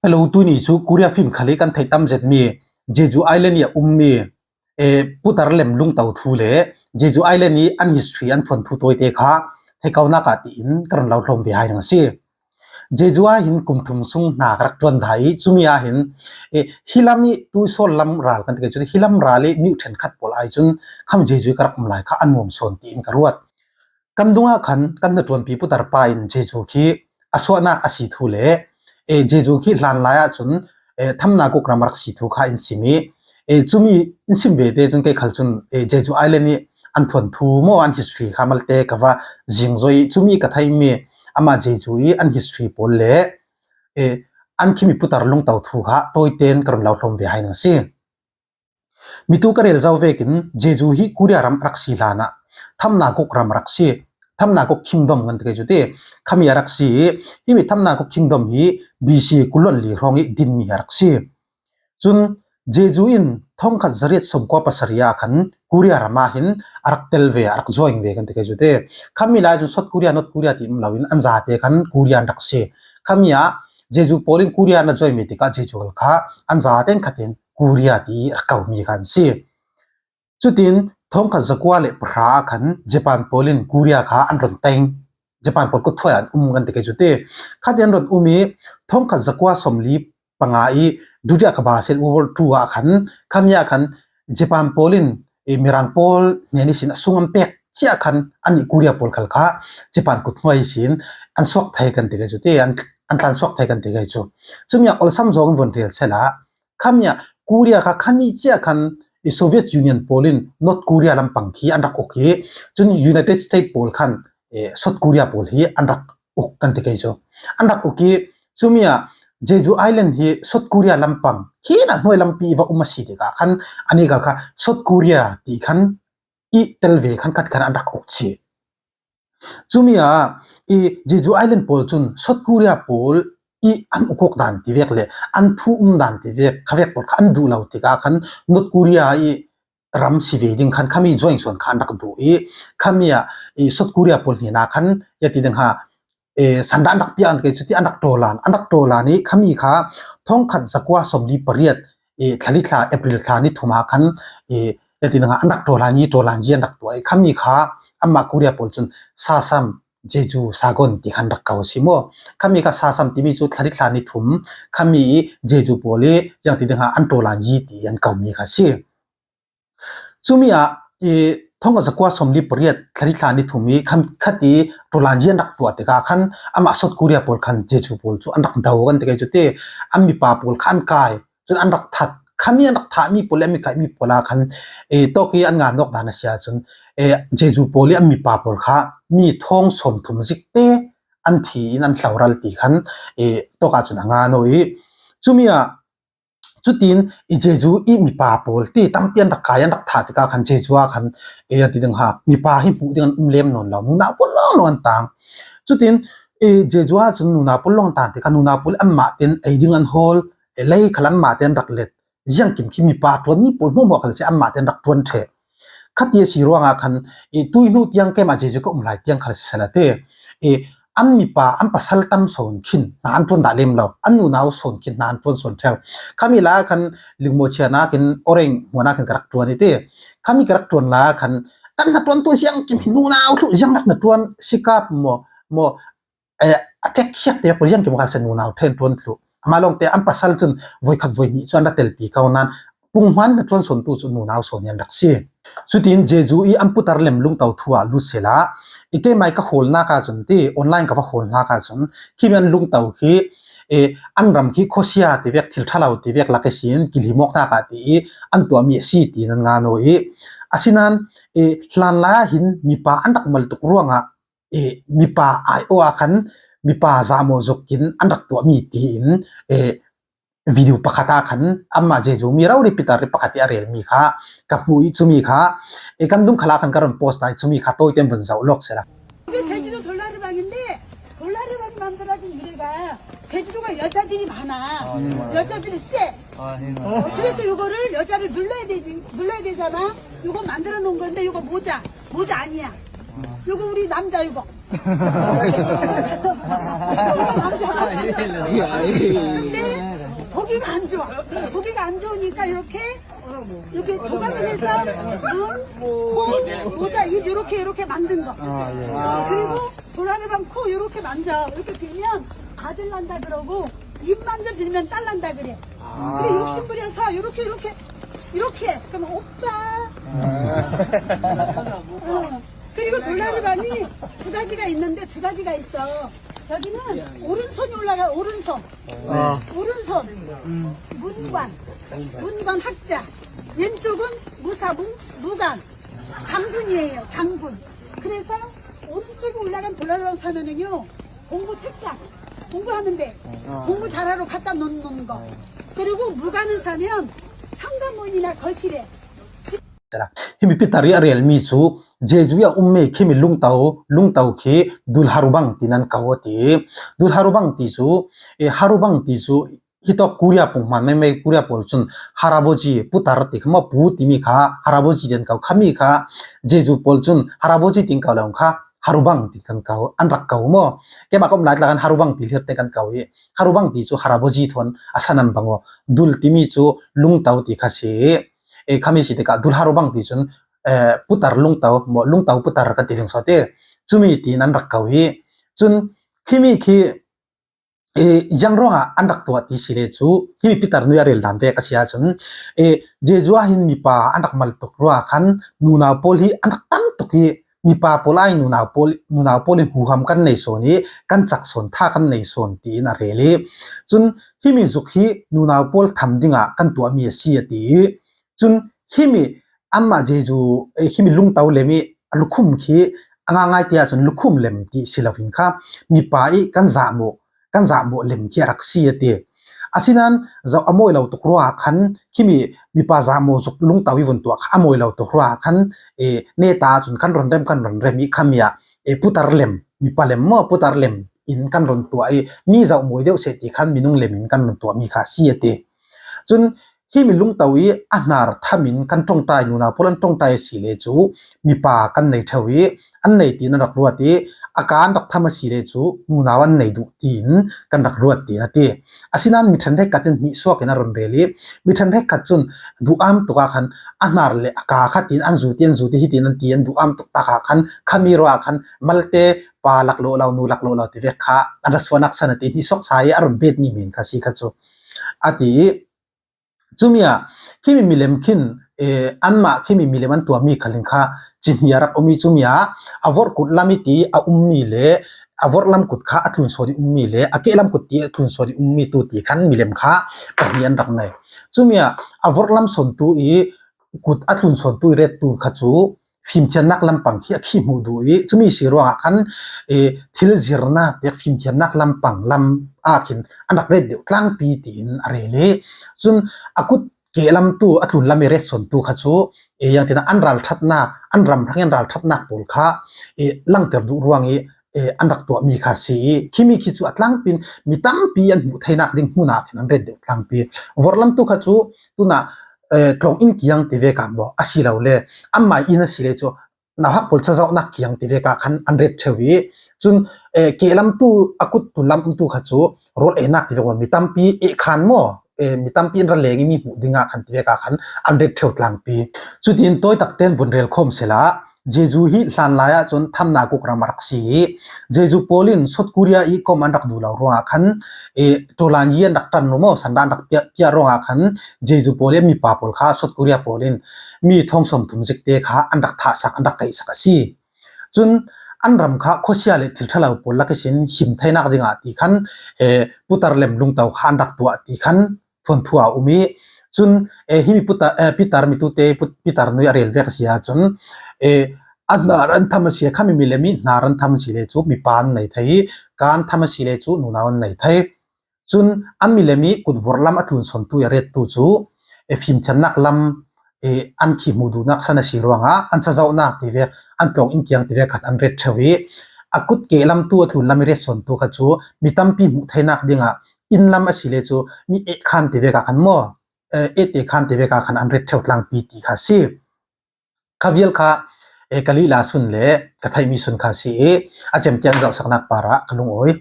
Hello, tuni cu Korea film khal i kan theih tam zetmi Jeju Island i a ummi putar lem lungto thu le Jeju Island i an history an thuanthu tawite kha thei ko nak ah tiin ka ron lo hlawm ve hai ding a si. Jeju ah hin kum thum sung hna ka rak ṭuan thai i cumi ah hin hi lam i tu sol lam ral kan ti cun hi lam ral i mi ṭhenkhat pawl ai cun kham Jeju ka rak um lai kha a nuam sawn tiin ka ruat. Kan dung ah khan kan hnaṭuanpi putar pa in Jesuh khi a suahnak a si thu le Jesuh khi hlan lai ahcun thamnak ram a rak si thu kha in sim i cumi in sim ve te cun kei khal cun Jeju Island i an thuanthu maw an history kha malte ka va zing zoi cumi ka theimi amah Jeju i an history pawl le an khimi putar lungto thu kha tawitein ka ron lo hlawm ve hai nang si. Mitu ka rel zau vekin Jeju hi Korea ram rak si hlan ah thamnakuk ram rak si. Thamnakuk Kingdom kan ti cu ti. Khami a rak si i himi Thamnakuk Kingdom hi BC kulon li hrawng i dinmi a rak si. Cun Jeju in thongkhat zariat sawmkua pasarih ah khan Korea ram ah hin a rak tel ve, a rak join ve kan ti kai cu ti. Khami lai cun South Korea, North Korea ti um loin an zate khan Korea an rak si. Khami ah Jeju pawl in Korea an join mi tikah Jeju kha an zaten khatin Korea ti a komi kha an si. Cutin thongkhat zakua le pahra ah khan Japan pawl in Korea kha an ron teng. Japan pawl kuthuai an um kan ti kai cu ti. Khati an ron um i thongkhat zakua somli panga i Dutya Kaba sel World War II ah khan khamia khan Japan pawl in Mirang pawl hnen i sin a sung an pek cia khan an i Korea pawl khal kha Japan kut hnuai sin an suak thai kan ti kai cu ti an an tlan suak thai kan ti kai cu. Cumi ah olsam zong von rel sela Khami ah Korea kha khami cia khan i Soviet Union pawl in North Korea lampang khi an rak uk i cun United States pawl khan South Korea pawl hi an rak uk kan ti kei cu. An rak uk i cumi ah Jeju Island hi South Korea lampang khi na hnuai lampi va um a si tikah khan ani kal kha South Korea ti khan i tel ve khan khat khan an rak uk chih. Cumi ah i Jeju Island pawl cun South Korea pawl i an ukuk dan ti vek le an thu um dan ti vek kha vek pawl kha an duh lo tikah khan North Korea i ram si ve ding khan khami join suan khan rak duh i khami ah i South Korea pawl hna khan ya ti ding ha sanda an rak piah an kei cuti an rak ṭawlan an rak ṭawlan i khami kha thongkhat zakua sawmli pariat i thlali thla April thla ni thum ah khan i ti an rak ṭawlan i ṭawlan ji an rak tuah i khami kha amah Korea pawl cun sasam Jeju Sagon ti khan rak ko si mu khami kha sasam timi cu thlali thla ni thum khami i Jeju pawl i yang ti ding ah an ṭawlan yi ti an komi kha si. Cumi ah i thong zakua 48 thlari thla ni thum i khat i ṭulanzi an rak tuah tikah khan amah South Korea pawl khan Jeju pawl cu an rak do kan ti kai cu ti an mipa pawl kha an kai cun an rak that khami an rak thahmi pawl le an mi kaimi pawl ah khan e tawk i an ngan nok dan a si ahcun e Jeju pawl i an mipa pawl kha mi thong 30 zik te an thi in an hloral ti khan e tawk ahcun a nga no i cumi ah Cutin i Jesuh i mipa pawl ti tampi an rak kai an rak thah tikah khan Jesuh ah khan e ti ding ha mipa hi hmuh ding an um lem nawn lo nunau pawl lawnglawng an tang. Cutin i Jesuh ah cun nunau pawl lawng tang tikah nunau pawl anmah ten ei ding an hawl lei khal anmah ten rak let ziang kim khi mipa ṭuanmi pawl hmuhmuah khal si anmah ten rak ṭuan ṭheh. Khati a si ruangah khan i tuihnu tiang keimah Jesuh ka um lai tiang khal si sel a ti. I an mipa an pasal tam sawn khin hna an ṭuan dah lem lo. An nunau sawn khin hna an ṭuan sawn ṭheo. Khami la khan lingmaw chia nakin oreng hmuan ah khan ka rak ṭuan i ti. Khami ka rak ṭuan la khan kan na ṭuan tu siang kim nunau thlu ziang rak na ṭuan sikap maw maw a ṭek khiak te ko riang ki ka sen nunau then ṭuan thlu ama long te an pasal cun voikhat voihnih cu an rak telpi ko nan punghman na ṭuan son tu cu nunau son an rak si cutin Jeju i an putar lem lungto thu ah lut sela i ke mai ka hawl na ka cun ti online ka va hawl na ka cun khi an lungto khi e an ram khi khosia ti vek thil thalo ti vek lake sin kilimok na ka ti i an tua mi si ti nan nga no i asinan e hlan la hin mipa an rak mal tuk ruangah i mipa aiawh ah khan mipa zahmawh zuk in an rak tuahmi tiin video pakhat ah khan anmah Jeju mi rori pitar ri pakhat i a relmi kha ka hmuh i cumi kha i kan dungkhal ah khan ka ron post lai cumi kha tawite vun zoh lawk sila. 이게 제주도 돌나르방인데 돌나르방 만들어진 유래가 제주도가 여자들이 많아. 여자들이 세. 어, 그래서 이거를 여자를 눌러야 되지, 눌러야 되잖아. 이거 만들어 놓은 건데 이거 모자, 모자 아니야. 이거 우리 남자 이거. 이거 남자. 근데 보기가 안 좋아. 보기가 안 좋으니까 이렇게 이렇게 조각을 해서 눈, 코, 모자, 입 이렇게 이렇게 만든 거. 그리고 돌하르방 코 이렇게 만져. 이렇게 빌면 아들 난다 그러고 입 만져 빌면 딸 난다 그래. 그래 욕심 부려서 이렇게 이렇게 이렇게 그러면 오빠. 어. 그리고 돌하르방이 두 가지가 있는데 두 가지가 있어. 여기는 오른손이 올라가 오른손. 오른손 문관 문관 학자 왼쪽은 무사문 무관 장군이에요 장군 그래서 오른쪽에 올라간 돌하르방 사면은요 공부 책상 공부하면 돼 공부 잘하러 갖다 놓는 거 그리고 무관을 사면 현관문이나 거실에 Himi pitar i a relmi cu Jeju i a ummi khimi lungto lungto khi dulharubang ti nan ko a ti. Dulharubang ti cu harubang ti cu hitok Korea punghman meimei Korea pawl cun haraboji putar ti kha maw pu timi kha haraboji ti an ko. Khami kha Jeju pawl cun haraboji ti an ko lo kha harubang ti kan ko an rak ko maw. Keimah ka um lai tlak harubang ti hliat te kan ko i harubang ti cu haraboji thon a san an bang aw. Dul timi cu lungto ti kha si. Khami si tikah dulharubang ti cun putar lungto maw lungto putar kan ti ding so ti cumi tiin an rak ko hi cun khimi khi yang ruangah an rak tuah ti si le cu himi pitar nui a rel dan ve ka si ahcun Jeju ah hin mipa an rak mal tuk rua khan nunau pawl hi an rak tam tuk i mipa pawl ai nunau pawl nunau pawl in huham kan nei sawn i kan cak sawn tha kan nei sawn tiin a rel i cun himi zuk hi nunau pawl tham dingah kan tuahmi a si a ti i cun himi anmah Jeju himi lungto lem i a lukhum khi a ngangai ti ahcun lukhum lem ti si loin kha mipa i kan zahmawh kan zahmawh lem khi a rak si a ti. Asinain zoh a mawi lo tuk ruangah khan khimi mipa zahmaw zuk lungto i vun tuah kha a mawi lo tuk ruangah khan neta cun kan ron rem kan ron rem i khami ah putar lem mipa lem maw putar lem in kan ron tuah i mi zoh mawi deuh seh ti khan minung lem in kan ron tuahmi kha a si a ti. Cun hi mi lungto i a hnar tham in kan ṭongṭai nunau pawl an ṭongṭai a si le cu mipa kan nei ṭheo i an nei tiin an rak ruat i a ka an rak tham a si le cu nunau an nei duh tiin kan rak ruat tiin a ti. Asinain mi ṭhenhrekkhat in hnihsuak in a run rel i mi ṭhenhrekkhat cun duh-am tuk ah khan a hnar le a ka kha tiin an zu ti an zu ti hi tiin an ti an duh-am tuk tak ah khan khami ruah ah khan malte pa laklawh lo nu laklawh lo ti vek kha an ra suanak san a ti hnihsuak sai i a run betmi men kha si kha cu. A ti i cumi ah khimi milem khin anmah khimi milem an tuahmi khalin kha cihni a rak um i cumi ah a vorh kut lam i ti a ummi le a vorh lam kut kha a tlun sawn i ummi le a kehlam kut ti a tlun sawn i ummi tu ti khan milem kha pahnih an rak nei. Cumi ah a vorh lam sawntu i kut a tlun sawntu i rettu kha cu fimthiamnak lampang khi a khi hmuh duh i cumi si ruangah khan thil zirnak pek fimthiamnak lampang lam ah khin an rak ret deuh tlangpi tiin a rel i cun a kut ke lam tu a tlun lam i ret son tu kha cu yang tina an ral thatnak an ram hrang an ral thatnak pawl kha langter duh ruang i an rak tuahmi kha si i khimi khi cu a tlangpin mi tampi an hmuh theinak ding hmun ah khin an ret deuh tlangpi vorlam tu kha cu tuna tlawng inn kiang ti ve ka maw asilole anmah inn a si le cu nauhak pawl cazohnak kiang ti ve ka khan an ret ṭheo i cun kehlam tu a kut tu lam tu kha cu rawl einak ti ve mi tampi ehkhan maw mi tampi an ra leng i mi hmuh ding ah khan ti ve ka khan an ret ṭheo tlangpi. Cutin tawi tak ten vun rel khom sela Jeju hi hlanlai ahcun thamnak uk ram a rak si i Jeju pawl in South Korea i kom an rak duh lo ruangah khan Ṭawlanyi an rak ṭan maw sandah an rak piah ruangah khan Jeju pawl i mipa pawl kha South Korea pawl in mi thong 30 zikte kha an rak thahsak an rak kaihsak a si. Cun an ram kha khuasia le thil ṭhalo pawl lak isin him theinak dingah ti khan putar lem lungto kha an rak tuah ti khan thawnthu a um i cun hi mi pitar mi tute pitar nui a rel ve ka si ahcun a hnar an tham a si kha mi le mi hnar an tham a si le cu mipa an nei thei i kaan tham a si le cu nunau an nei thei cun an mi le mi kutvor lam a tlun son tu i a ret tu cu fimthiamnak lam an khi hmu duhnak san a si ruangah an cazohnak ti ve an tlawng in kiang ti ve khat an ret theo i a kut ke lam tu a tlun lam i ret son tu kha cu mi tampi hmuh theinak dingah inn lam a si le cu mi eh-khan ti ve ka khan maw et khan ti ve ka khan an ret theo tlangpi ti kha si. Kha vial kha ka lila sun le ka theimi sun kha si i a cem tiang zoh saknak par ah ka lung awi.